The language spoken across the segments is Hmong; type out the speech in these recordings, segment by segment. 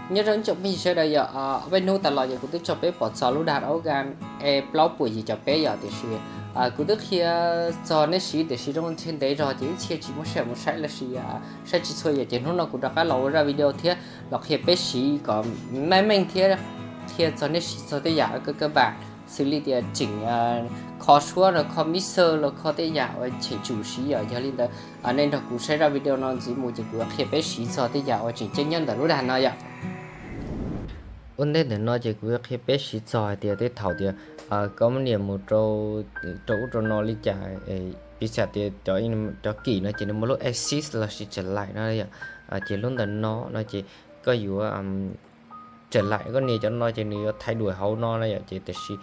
Nyob zoo ib tsoom phooj ywg sawv daws yom, ob peb hnub tas los ces kuv twb tso peb pom txog lub dag Organ E plaub puas yim caum peb yom, tiam sis kuv twb qhia txog nej siv tiam sis zoo ntshe ntev zog ces ib txhia tsis muaj sij hawm mus saib los sis saib tsis txhua yom, ces hnub no kuv rov qab los ua zaj video thiab los qhia peb siv kom meej meej thiab qhia txog nej siv txog tej yam kawg kawg npam xws li tias tseem kho suab los kho mixer los kho tej yam uas cheem tsum siv yom. Yog li ntawd nej nrog kuv saib zaj video no ntxiv mus ces kuv qhia peb siv txog tej yam uas tseem ceeb nyob ntawm lub dag no yom. Ua ntej ntawm no ces kuv yuav qhia peb siv txog hais tias tej thaum tias koj muab nias mus rau ub rau no li cas, piv xam tias cov kis no ces nws muaj lub assist los sis tseem laim no yom, ces lub ntawm no no ces koj yuav tseem laim, koj nias cov no ces nws yuav thaij duam hauv no na yom, ces tiam sis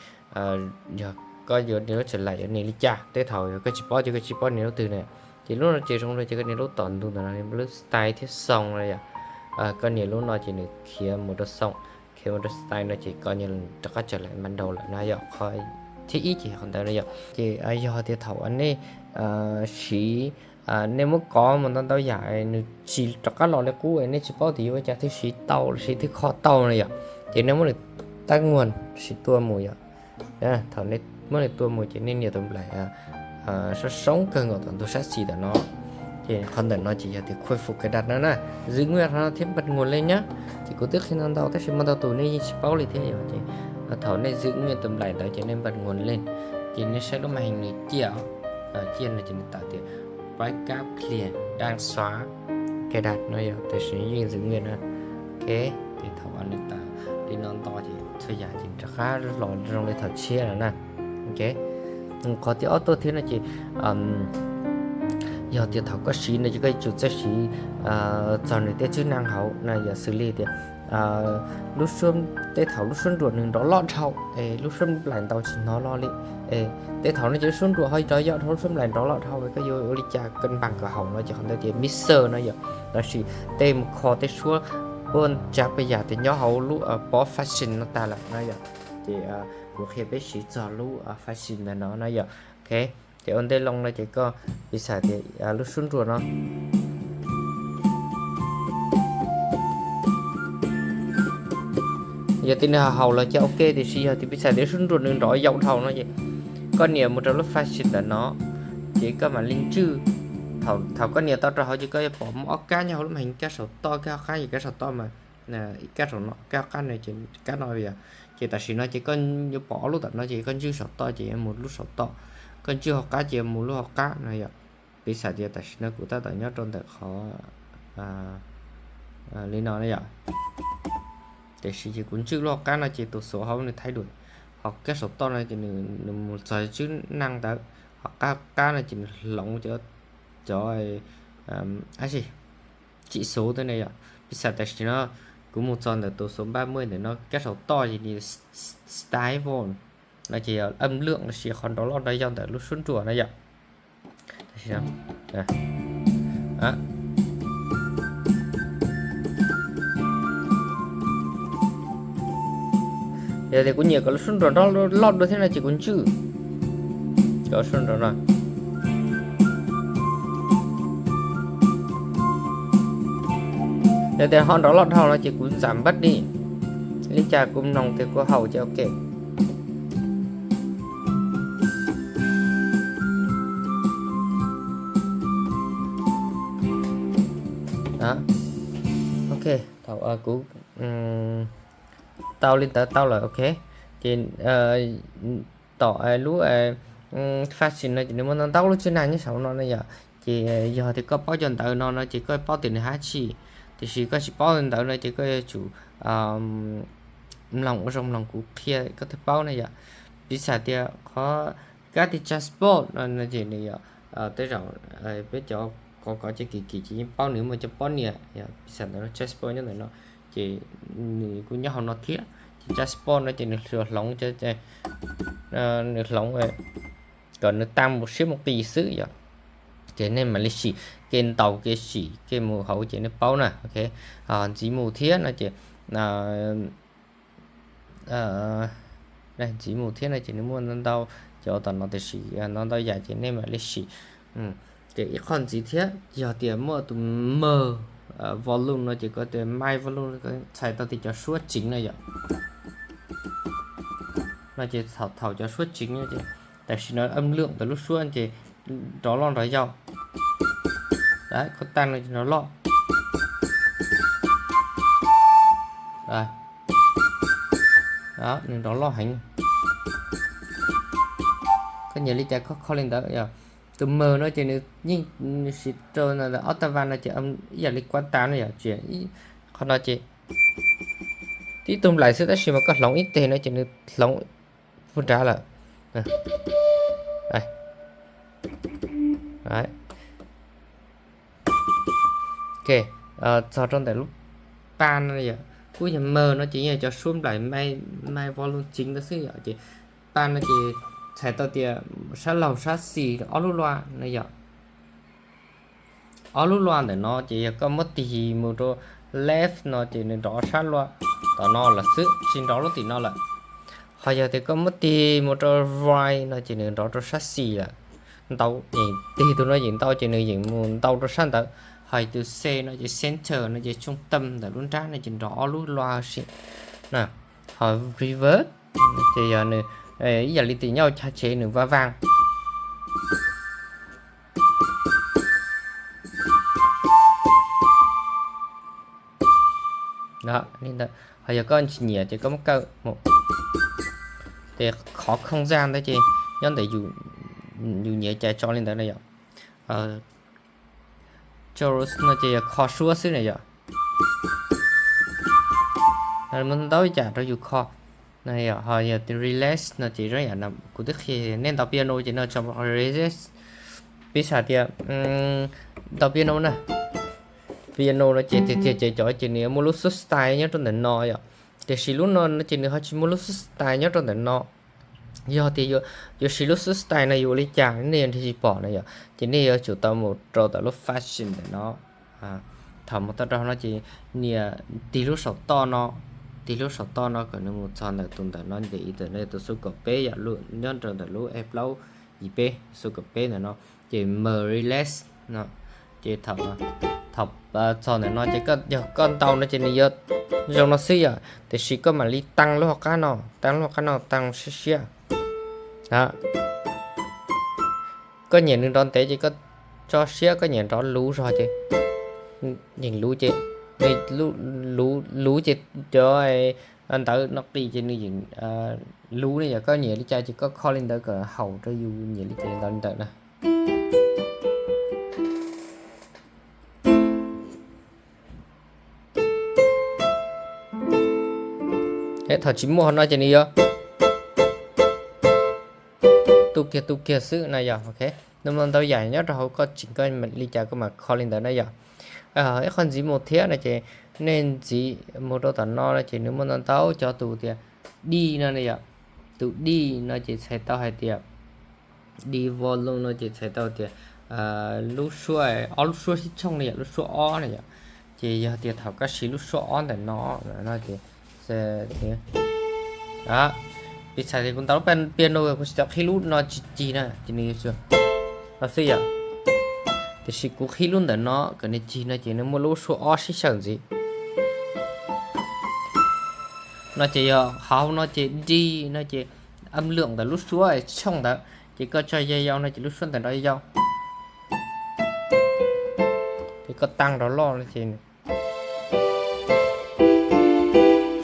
yog koj yuav nias lub tseem laim yuav nias li cas, tej thaum yog koj tsis paub ces koj tsis paub nias lub twg na. Ces lub no ces zoo li ces koj nias lub tom ntug ntawm no, lub style thiab sound na yom. Koj nias lub no ces nws khiav mus rau sound, khiav mus rau style no ces koj nias rov qab tseem laim mas ntau lawm na yom, qhov thib ib ces qhov ntawd na yom. Ces yog tias thaum nej siv, nej muab kov mus ntau ntau yam nws tsis rov qab los li qub, nej tsis paub tias yuav ua cas thiaj siv tau los sis thiaj kho tau na yom, ces nej muab nws tab muag siv tua mus yom. Thaum nej muab nws tua mus ces nej nias tus nplaim soob soob kawg nkaus tom ntug sab xis ntawm no. Ces qhov ntawm no ces yog tias khuj fum ka dam no na, zwm nyiaj no thiab npaj nkuas leej na. Ces kuv twb qhia ntau ntau tab sis muaj ntau tus nej yeej tsis paub li thiab yom. Ces thaum nej zwm nyiaj tus nplaim ntawd ces nej npaj nkuas leej, ces nej saib lub maj heev nws ciaj, ciaj no ces nws tawm tias pab kab klias daj xav ka dam no yom, tiam sis yeej zwm nyiaj na. Ok, ces thaum nws tawm li no nto ces txhua yam ces rov qab los zoo li thaum tshiab lawm na. Ok, qhov thib ob tuaj thiab no ces yog tias thaum koj siv no ces koj yuav tsum txawj siv txog nws tej chức năng hauv na, yog xws li tias lub suab, tej thaum lub suab nruas nws nrov loj dhau, lub suab nplaim ntaus tsis hnov lo li. Tej thaum no ces lub suab nruas ho nrov yau dhau, lub suab nplaim nrov loj dhau, koj yuav ua li cas cân bằng kom haum no ces qhov ntawd tias mixer no yom, los sis tej mus kho tej suab puab tsav puas yam tias nyob hauv lub pob function no tag lawm no yom. Ces kuv qhia peb siv txog lub function ntawm no na yom. Ok, ces ua ntej loo no ces koj piv xam tias lub suab nruas no yog tias nws haum los ces ok, tiam sis yog tias piv xam tias lub suab nruas nws nrov yau dhau no ces koj nias mus rau lub function ntawm no, ces koj mam li ntswj. Thaum koj nias tau rau hauv ces koj yuav pom muaj ob kab nyob hauv lub maj heev, kab saum toj, kab hauv qab, ces kab saum toj mas kab saum no, kab hauv qab no ces kab no yom. Ces tam sim no ces koj yuav pom ob lub tom no ces koj ntswj saum toj ces yuav mus lub saum toj, koj ntswj hauv qab ces yuav mus lub hauv qab no yom. Piv xam tias tam sim no kuv tab tom nyob rau ntawm qhov li no na yom, tiam sis ces kuv ntswj lub hauv qab no ces tus xuv hauv nws thaij duam, ho kab saum toj no ces nws mus txog chức năng ntawd, ho kab hauv qab no ces nws hloov cov, cov, ab tsi, chỉ số tej na yom. Piv xam tam sim no kuv mus txog ntawm tus số ba mươi ntawm no, kab saum toj ces nws style volume no ces yog âm lượng los sis qhov nrov loj nrov yau ntawm lub suab nruas na yom. Yog tias kuv nyiam kom lub suab nruas nrov loj dua thiab no ces kuv ntswj kom lub suab nruas no. Yog tias ho nrov loj dhau no ces kuv giảm bớt đi, li cas kuv mloog tias kuv haum ces ok. Ok, thaum kuv tau li ntawd tau lawm, ok, ces tom lub function no ces nws muaj ntau ntau lub chức năng nyob saum no ne yom. Ces yog tias koj paub cov ntawv no no ces koj paub tias nws hab tsi, tiam sis koj tsis paub ntawv no ces koj yuav tsum mloog ua zoo mloog kuv qhia koj thiaj paub na yom. Piv xam tias qhov kab ti transport no ces nws yog tej zaum peb cov kov kov cov kim kim ces yeej paub nws muaj cov pob nias, piv xam ntawm no transport nyob ntawm no, ces nws kuj nyob hauv no thiab. Ces transport no ces nws hloov, nws hloov kom nws tag mus siab mus qis xwb yom. Ces nej mam li sim kev ntaus kev sim kev mus hauv ces nej paub na. Ok, ntxiv mus thiab no ces ntxiv mus thiab no ces nws muaj ntau ntau cov tom no tiam sis ntau ntau yam ces nej mam li sim. Ces ib qho ntxiv thiab yog tias muaj tus mawg volume no ces koj tias my volume, txhais tau tias cov suab tseev no yom. No ces thaum cov suab tseev no ces tam sim no âm lượng ntawm lub suab ces nrov loj nrov yau. Koj tăng no ces nrov loj. Nws nrov loj heev. Koj nyiam li cas koj kho li ntawd yom. Tus M no ces nws yeej siv rau octave no ces ib yam li cuarta no yom, qhov no ces tib tug nplaim xwb tab sis mas koj hloov ib teg no ces nws hloov puag nrad lawm. Txog rau ntawm lub pa no yom, kuj yog M no ces yeej yog cov suab nplaim my volume tseev ntawd xwb yom. Ces pa no ces txhais tau tias sab laug sab xis ob lub luaj no yom. Ob lub luaj ntawm no ces yog koj muab tig mus rau left no ces nws nrov sab luaj tom no lawm xwb, tsis nrov lub tim no lawm. Ho yog tias koj muab tig mus rau right no ces nws nrov rau sab xis lawm. Ntau, yeej tig tus no yeej ntau ces nws yeej mus ntau rau sab ntawd. Ho tus C no ces center no ces trung tâm ntawm lub nrab no ces nrov ob lub luaj si. Ho reverb ces yog nws ib yam li tim nyauj chav tsev nws vaj vag. Ho yog koj tsis nyiam ces koj muab kaw mus. Ces qhov không gian ntawd ces nyob ntawm yus nyiam cas tso li ntawd na yom. Chorus no ces yog kho suab xwb na yom. Muaj ntau yam rau yus kho. Ho yog relax no ces zoo yam kuv twb qhia nej ntaus piano ces no tso relax. Piv xam tias ntaus piano na, piano no ces tiag tiag ces cov ces nws yuav muaj lub xub style nyob rau ntawm no yom. Tiam sis lub no no ces nws ho tsis muaj lub xub style nyob rau ntawm no. Yog tias yuav siv lub xub style no yuav ua li cas nej yuav nrhiav tsis pom na yom. Ces nej yuav tsum tau mus rau tom lub function ntawm no. Thaum mus tau rau no ces nias tig lub saum toj no, tig lub saum toj no kom nws mus txog ntawm tus ntawm no, ntawm ib ntawm no tus xu kaum peb yom, nyob rau ntawm lub E plaub yim peb xu kaum peb ntawm no. Ces M relax no, ces thaum txog ntawm no ces yog koj ntaus no ces nws yuav zoo no xwb yom, tiam sis koj mam li tăng lub hauv qab no, tăng lub hauv qab no, tăng siab siab. Koj nyiam nws nrov ntev ces koj tso siab, koj nyiam nrov luv zog ces yeej luv ces, luv ces cov ntawv no qis ces nws yeej luv ne yom. Koj nyiam li cas ces koj kho li ntawd kom haum rau yus nyiam li cas ntaus li ntawd na. Thaum tsis muaj hauv no ces nws yuav tu kiag tu kiag xwb na yom. Nws muaj ntau yam nyob rau hauv, koj tseem koj li cas koj mam kho li ntawd na yom. Ib qho ntxiv mus thiab no ces nej ntxiv mus rau tom no no ces nws muaj ntau ntau cov tus tias D no na yom. Tus D no ces txhais tau hais tias D volume no ces txhais tau tias lub suab, ob lub suab sib tshooj na yom, lub suab ob na yom. Ces yog tias thaum koj siv lub suab ob ntawm no no ces, piv xam tias kuv ntaus lub piano kuv tsis tau qhib lub no tsis cig na ces nws yuav tsum no xwb yom. Tiam sis kuv qhib lub ntawm no kom nws cig no ces nws muaj lub suab ob sib xyaw ntxiv. No ces yog hauv no ces D no ces âm lượng ntawm lub suab tshooj ntawd ces koj tso yau yau no ces lub suab ntawm nrov yau. Ces koj tăng nrov loj no ces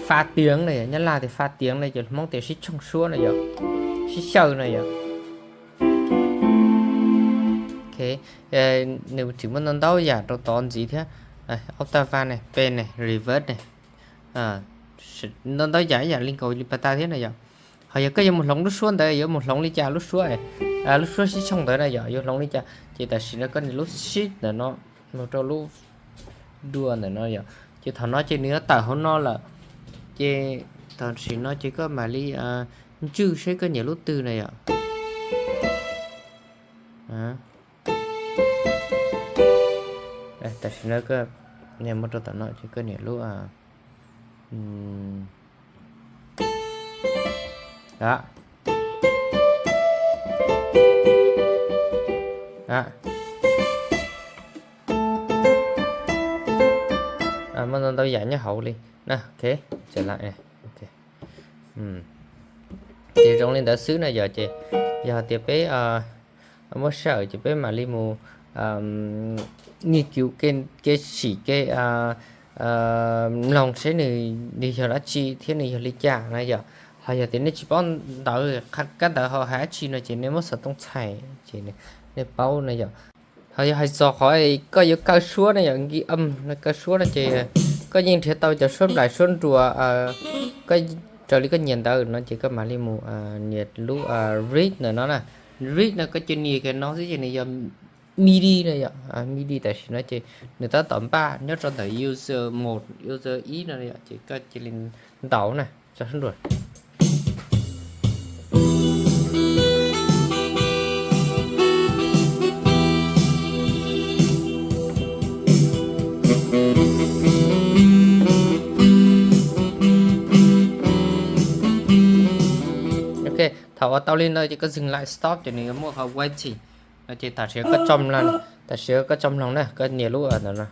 pha tiếng na yom, Nyab Laj tias pha tiếng na, ces Hmoob tias sib tshooj suab na yom, sib xyaw na yom. Nws tseem muaj ntau ntau yam rau tod ntxiv thiab, octave ne, pen ne, reverb ne, ntau ntau yam ib yam li nkaus li pas tas thiab na yom. Ho yog koj yuav mus hloov lub suab ntawd yuav mus hloov li cas lub suab, lub suab sib tshooj ntawd na yom, yuav hloov li cas ces tam sim no koj nias lub shift ntawm no mus rau lub dua ntawm no yom. Ces thaum no ces nws yuav tawm hauv no lawm. Ces tam sim no ces koj mam li ntswj seb koj nyiam lub twg na yom. Tam sim no koj nias mus rau tom no ces koj nias lub Muaj ntau ntau yam nyob hauv li na. Ok, ces zoo li ntawd xwb na yom. Ces yog tias peb muab sij hawm ces peb mam li mus nghiên cứu kev sim kev mloog seb nws, nws yog dab tsi thiab nws yog li cas na yom. Ho yog tias nej tsis paub ntawv, kab ntawv ho hais dab tsi no ces nej muab xov tooj txhais ces nej paub na yom. Ho yog hais txog qhov koj yuav kaw suab ne yom, nki am no kaw suab no ces koj yeej nrhiav tau cov suab nplaim suab nruas, raws li koj nyiam ntawd no ces koj mam li mus nias lub read ntawm no na. Read no koj cia nias kiag no xwb ces nws yog midi no yom, midi tam sim no ces nws tab tom npaj nyob rau ntawm user mode, user ib no yom, ces koj cia li ntaus na, tso suab nruas. Ok, thaum uas tau li no ces koj dừng lại stop ces nws yuav muaj qhov waiting no ces tam sim koj tso mloog, tam sim koj tso mloog na, koj nias lub ntawm no,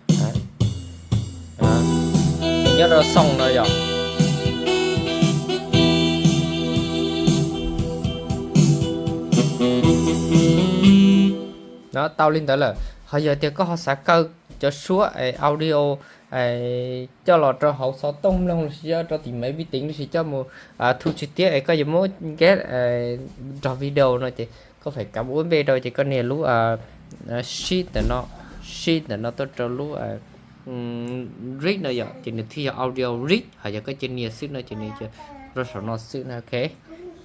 nyob rau xoo no yom. No tau li ntawd lawm, ho yog tias koj ho xav kaw cov suab audio coj los rau hauv xov tooj mloog los sis coj rau tim máy vi tính los sis coj mus thu tswv tiab es koj yuav muab nrog video no ces koj phải cắm USB rau ces koj nias lub shift ntawm no, shift ntawm no tuaj rau lub read no yom, ces nws thiaj yog audio read. Ho yog koj cia nias xwb no ces nws rau saum no xwb na. Ok,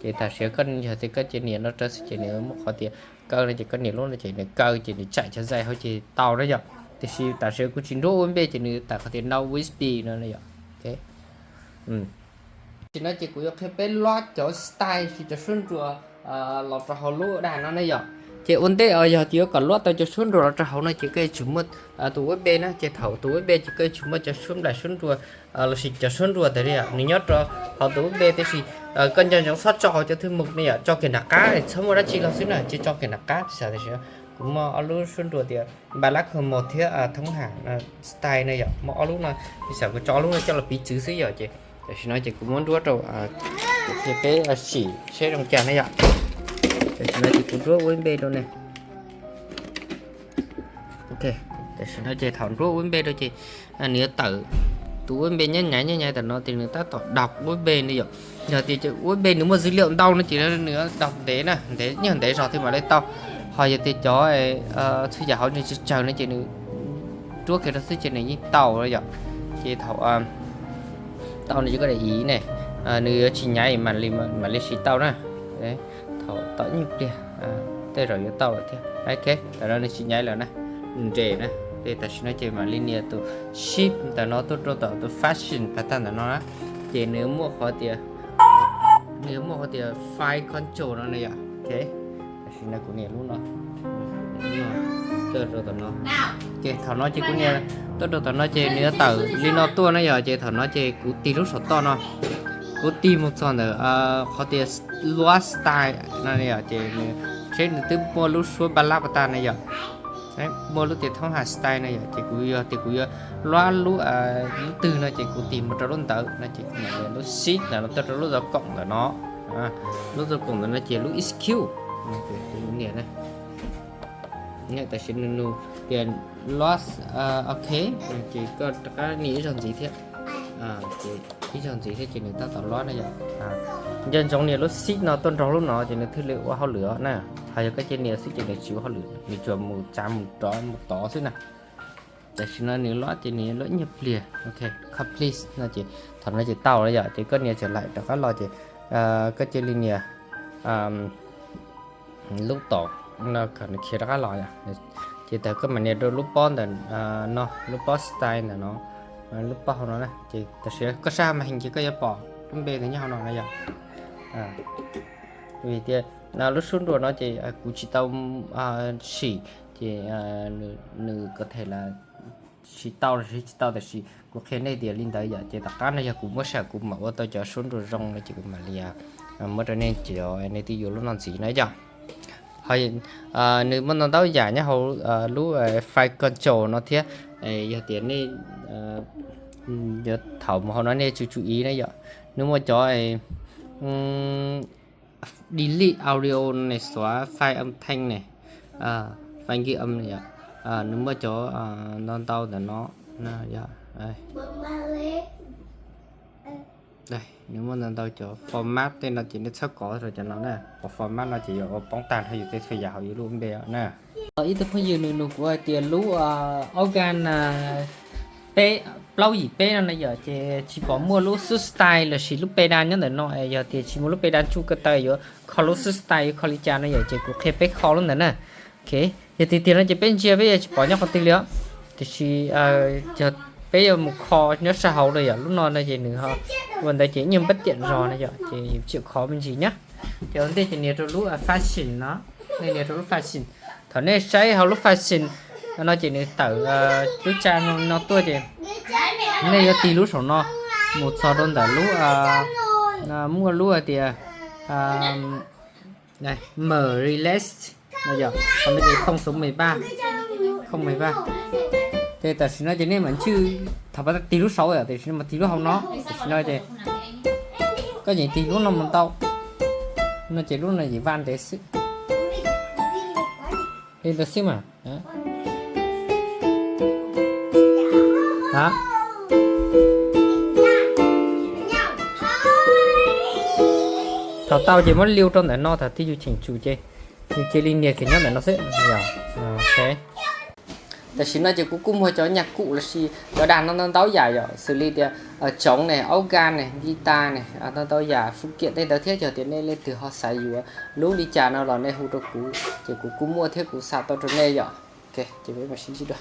ces tam sim koj yog tias koj cia nias no rau xwb ces nws muaj qhov tias kaw no ces koj nias lub no ces nws kaw ces nws tsaim cov zaim hauv ces tau na yom. Tiam sis tam sim kuv tsis nruab USB ces nws tawm qhov tias no USB no na yom. Tam sim no ces kuv yuav qhia peb load cov style los sis cov suab nruas los rau hauv lub dag no ne yom. Ces ua ntej yog tias yuav kom load tau cov suab nruas los rau hauv no ces koj yuav tsum muaj tus USB na, ces thaum tus USB ces koj yuav tsum muaj cov suab nplaim suab nruas los sis cov suab nruas ntawd li nws nyob rau hauv tus USB, tab sis koj nco ntsoov txhob tso hauv cov thư mục ne yom, tso kiag nram qab, txhob muaj dab tsi los xwb na, cia tso kiag nram qab. Tam sim kuv muaj ob lub suab nruas tias npaj lab kho mos thiab thoob ham style na yom, muaj ob lub no, tam sim kuv tso ob lub no coj los piv txwv xwb yom. Ces tam sim no ces kuv muab nruab rau, kuv qhia peb sim seb zoo cas na yom. Tam sim no ces kuv nruab USB rau ne. Ok, tam sim no ces thaum nruab USB rau ces nws yuav tawm tus USB nyob nyaiv nyob nyaiv tam no ces nws tab tom đọc USB ne yom. Yog tias USB nws muaj dữ liệu ntau no ces nws đọc ntev na, ntev nyob ntev zog thiaj mam li tau. Ho yog tias cov txhua yam hauv nws tsawg tsawg no ces nws nruab kiag rau xwb ces nws yeej tau yom. Ces thaum tau no ces koj để ý ne, nws yuav tsis nyaiv mam li siv tau na. Thaum tom nyuj pliag tej zaum yuav tau lawm thiab. Ok, tam no nws tsis nyaiv lawm na, nws nres na. Ces tam sim no ces mam li nias tus shift ntawm no tuaj rau tom tus function pab tag ntawm no na, ces nws muaj qhov tias, nws muaj qhov tias file control no na yom. Ok, tam sim no kuv nias lub no, tuaj rau tom no. Ces thaum no ces kuv nias tuaj rau tom no ces nws yuav tawm li no tuaj na yom. Ces thaum no ces kuv tig lub saum toj no, kuv tig mus txog ntawm qhov tias load style no yom, ces nws, seb nws twb muaj lub suab npaj lab pas tag na yom. Muaj lub tias thoob ham style na yom, ces kuv yog tias kuv yuav load lub, lub twg no ces kuv tig mus rau lub ntawd no ces kuv mam nias lub shift ntawm no tuaj rau lub zov koom ntawm no, lub zov koom ntawm no ces lub execute, nias na. Tam sim nws nug tias load, ok, ces koj rov qab nias ib zaug ntxiv thiab, ces ib zaug ntxiv thiab ces nws tab tom load na yom. Nco ntsoov nias lub shift no tuaj nrog lub no ces nws thiaj li ua hauj lwm os na. Ho yog koj cia nias xwb ces nws tsis ua hauj lwm, nws tsuas mus txav mus rov mus tod xwb na. Tam sim no nws load ces nws load ib nyuag pliag, ok, complete no ces thaum no ces tau lawm yom. Ces koj nias tseem laim rov qab los ces koj cia li nias lub tom no kom nws khiav rov qab los yom. Ces thaum koj mam nias rau lub pob ntawm no, lub pob style ntawm no, lub pob hauv no na, ces tam sim koj saib màn hình ces koj yuav pom lub npe nws nyob hauv no na yom. Vim tias lub suab nruas no ces kuv tsis tau sim, ces nws có thể là siv tau los siv tsis tau, tab sis kuv qhia nej tias li ntawd yom. Ces tom qab no yog kuv muab sij hawm kuv mam ua tau cov suab nruas zoo no ces kuv mam li muab rau nej cov, nej twb yuav lub no ntxiv na yom. Ho nws muaj ntau ntau yam nyob hauv lub file control no thiab. Yog tias nej, Yog thaum mus hauv no nej tsum tsum ib na yom, nws muaj cov delete audio ne, xóa file âm thanh ne, file ghi âm ne yom, nws muaj cov ntau ntau ntawm no. Nws muaj ntau ntau cov format tej no ces nej txhob kov rau cov no na, cov format no ces yuav ua poob tag nrho yus tej txhua yam hauv yus lub npe na. Ib tug phooj ywg nws nug kuv hais tias lub organ peb, plaub yim peb no na yom, ces tsis pom muaj lub xub style lossis lub pes das nyob ntawm no, yog tias tsis muaj lub pes das tsuj ko taw yuav kho lub xub style yuav kho li cas no yom, ces kuv qhia peb kho lub ntawd na. Ok, yog tiag tiag no ces peb ntsia peb yuav tsis pom nyob qhov twg li os. Tiam sis yog peb yuav mus kho nyob sab hauv no yom, lub no no ces nws ua ntawd ces ib nyuag npab tiam zog no yom, ces yus tsis kho me ntsis nyab. Ces ua ntej ces nias rau lub fashion no, nej nias rau lub fashion. Thaum nej saib hauv lub fashion no ces nws tawm lub tsa no tuaj ces nej yuav tig lub saum no mus txog rau ntawm lub, muaj lub hais tias mở release no yom, qhov no ces không số mười ba, không mười ba. Ces tam sim no ces nej mam ntswj, thaum pab tig lub saud yom, tam sim no mas tig lub hauv no, tam sim no ces koj yeem tig lub no mus ntau, no ces lub no yeej vaj ntev xwb, li ntawd xwb mas. Thaum tau ces muab liu rau ntawm no, thaum twg yus cheem tsum ces yus cia li nias kiag nyob ntawm no xwb. Tam sim no ces kuv kuj muag cov nyuag kum lossis cov dag no ntau ntau yam yom, xws li tias tsoov ne, aub ga ne, guitar ne, ntau ntau yam fuv kiam tej ntawd thiab. Yog tias nej leej twg ho xav yuav lub li cas no los nej hu rau kuv ces kuv kuj muaj thiab kuv xa tau rau nej yom. Ok, ces peb mam sib ntsib dua.